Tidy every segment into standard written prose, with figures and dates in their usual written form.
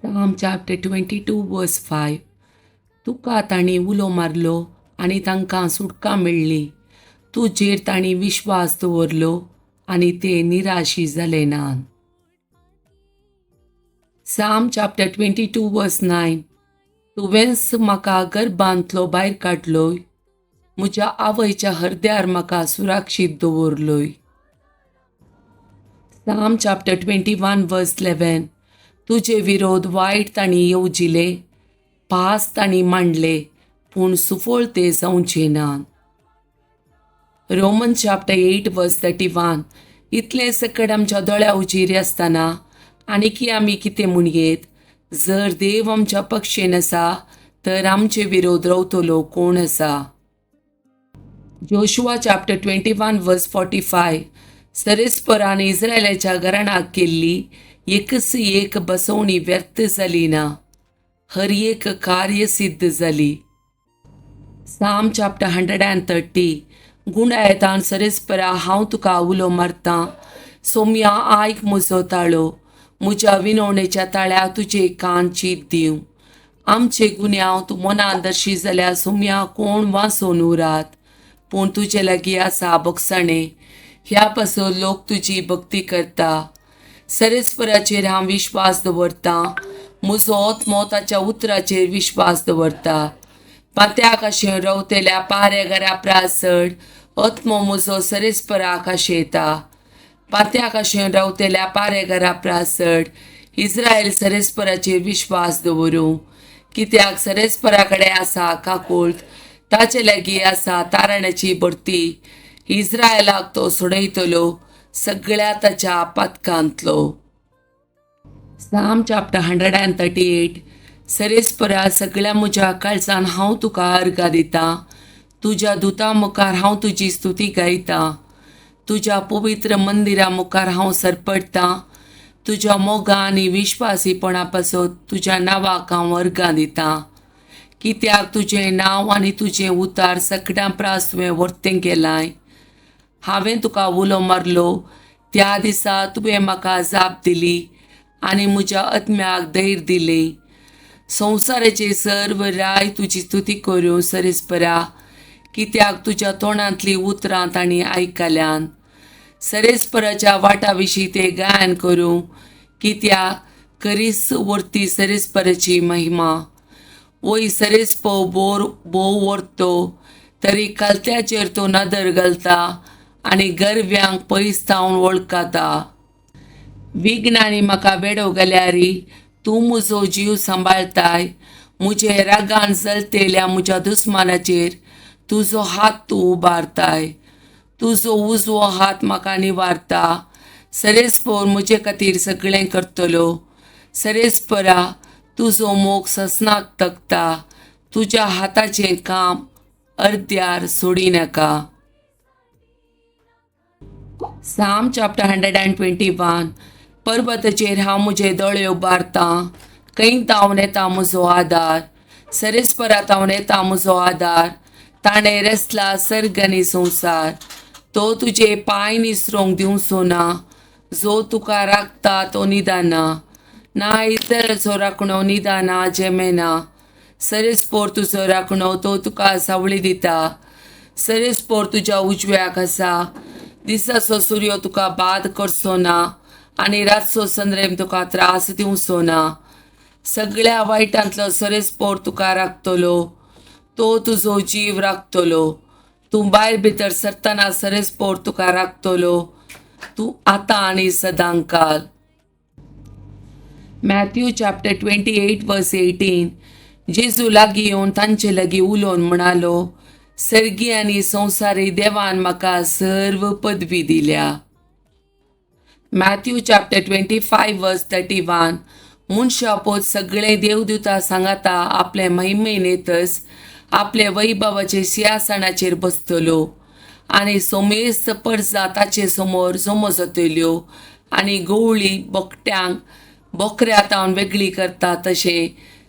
Psalm chapter 22 verse 5. तुका तांणी उलो मारलो आनी तांकां सुटका मेळ्ळी. तुजेर तांणी विश्वास दवरलो आनी ते निराशी जाले नात. Psalm chapter 22 verse 9. तुवेंच म्हाका गर्भांतलो भायर काडलोय, म्हज्या आवयच्या हरद्यार म्हाका सुरक्षीत दवरलोय. Psalm chapter 21 verse 11. तुजे विरोध वायट तांणी येवजिले, पास तांणी मांडले, पूण सुफळ ते जावचे नात. Roman chapter 8 verse 31. इतलें सकट आमच्या दोळ्या उजीर आसतना आनीकी आमी कितें म्हणयेत? जर देव आमच्या पक्षेन आसा तर आमचे विरोध रावतलो कोण आसा? Joshua chapter 21 verse 45. सरेस्परान इस्रायलाच्या घराणाक केल्ली एकच एक बसवणी व्यर्थ जाली ना, हर एक कार्य सिद्ध जाली. Psalm chapter 130. गुंडायतान सरेस्परा हांव तुका उलो मारतां, सोम्या आयक म्हजो ताळो, म्हज्या विनवणेच्या ताळ्याक तुजे कान चीत दिवं. आमचे गुन्यांव तूं मनान दर्शी जाल्यार सोम्या कोण वाचोवन उरात? पूण तुजे लागीं आसा भोगसाणें, ह्या पासून लोक तुजी भक्ती करता. सरेस्पराचेर हांव विश्वास दवरतां, म्हजो आत्मो ताच्या उतराचेर विश्वास दवरता. पात्याक अशें रावतल्या पाऱ्या घरा प्रास चड आत्मो म्हजो सरेस्पराक आशेता. पात्याक अशें रावतल्या पाऱ्या घरा प्रास चड इस्रायल सरेस्पराचेर विश्वास दवरूं. कित्याक सरेस्परा कडेन आसा काकुळट, ताचे लागीं आसा तारणाची भरती. इस्रायलाक तो सोडयतलो सगळ्या ताच्या पातकांतलो. Psalm chapter 138. सरेस्परा सगळ्या म्हज्या काळजान हांव तुका अर्गां दितां, तुज्या दुता मुखार हांव तुजी स्तुती गायतां. तुज्या पवित्र मंदिरा मुखार हांव सरपडटां, तुज्या मोगा आनी विश्वासीपणा पासत तुज्या नांवाक हांव अर्गां दितां. कित्याक तुजें नांव आनी तुजें उतार सगळ्यां प्रास तुवें वर्तें केलां. हांवें तुका उलो मारलो त्या दिसा तुवें म्हाका जाप दिली आनी म्हज्या आत्म्याक धैर्य दिलें. संवसाराचे सर्व राय तुजी स्तुती करूं सरेस्परा, कित्याक तुज्या तोंडांतलीं उतरां तांणी आयकल्यान. सरेस्पराच्या वाटा विशीं ते गायन करूं, कित्याक करीस वर्ती सरेस्पराची महिमा. वय सरेस्पो बोर भोव व्हरतो तरी कालत्याचेर तो नदर घालता आनी गरव्यांक पयस थावन वळखता. विघ्नांनी म्हाका वेडो घाल्यारी तूं म्हजो जीव सांबाळताय. म्हजे रागान चलतेल्या म्हज्या दुस्मानाचेर तुजो हात तूं उबारताय. तुजो उजवो हात म्हाका निवारता. सरेस्पोर म्हजे खातीर सगळें करतलो. सरेस्परा तुजो मोग ससनाक तगता, तुज्या हाताचें काम अर्द्यार सोडिनाका. Psalm chapter 121. पर्वताचेर हांव म्हजे दोळे उबारतां, खंय तावन येता म्हजो आदार? सरेस्परा तावन येता म्हजो आदार. ताणें रचला सर्ग आनी संवसार. तो तुजे पांय निसरोंक दिवचो ना, जो तुका राखता तो निदाना ना. इतराचो राखणो निदाना जेमेना. सरेस्पोर तुजो राखणो, तो तुका सावळी दिता. सरेस्पोर तुज्या उजव्याक आसा. दिसाचो सुर्यो तुका बाद करचो ना आनी रातचो संद्रेम तुका त्रास दिवचो ना. सगळ्या वायटांतलो सरेस्पोर तुका राखतलो, तो तुजो जीव राखतलो. तूं भायर भितर सरतना सरेस्पोर तुका राखतलो, तूं आतां आनी सदांकाल. Matthew chapter 28 verse 18. जेजू लागीं येवन तांचे लागीं उलोवन म्हणालो, सर्गी आनी संवसारी देवान म्हाका सर्व पदवी दिल्या. Matthew chapter 25 verse 31. मनशा पोत सगळे देवदूता सांगाता आपले महिमेन येतच आपले वैभवाचे सिंहासनाचेर बसतलो आनी सोमेस्त परजा ताचे समोर जमो जातल्यो आनी गवळी बोकट्यांक बोकऱ्या तावन वेगळी करता तशें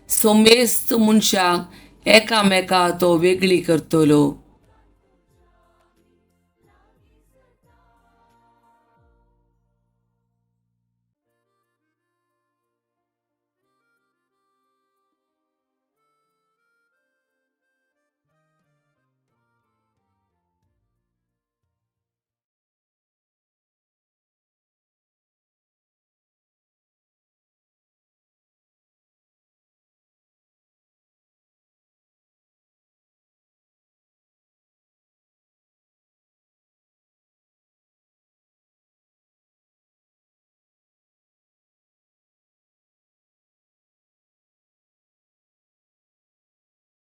सोमेस्त मनशांक एकामेका तो वेगळी करतलो.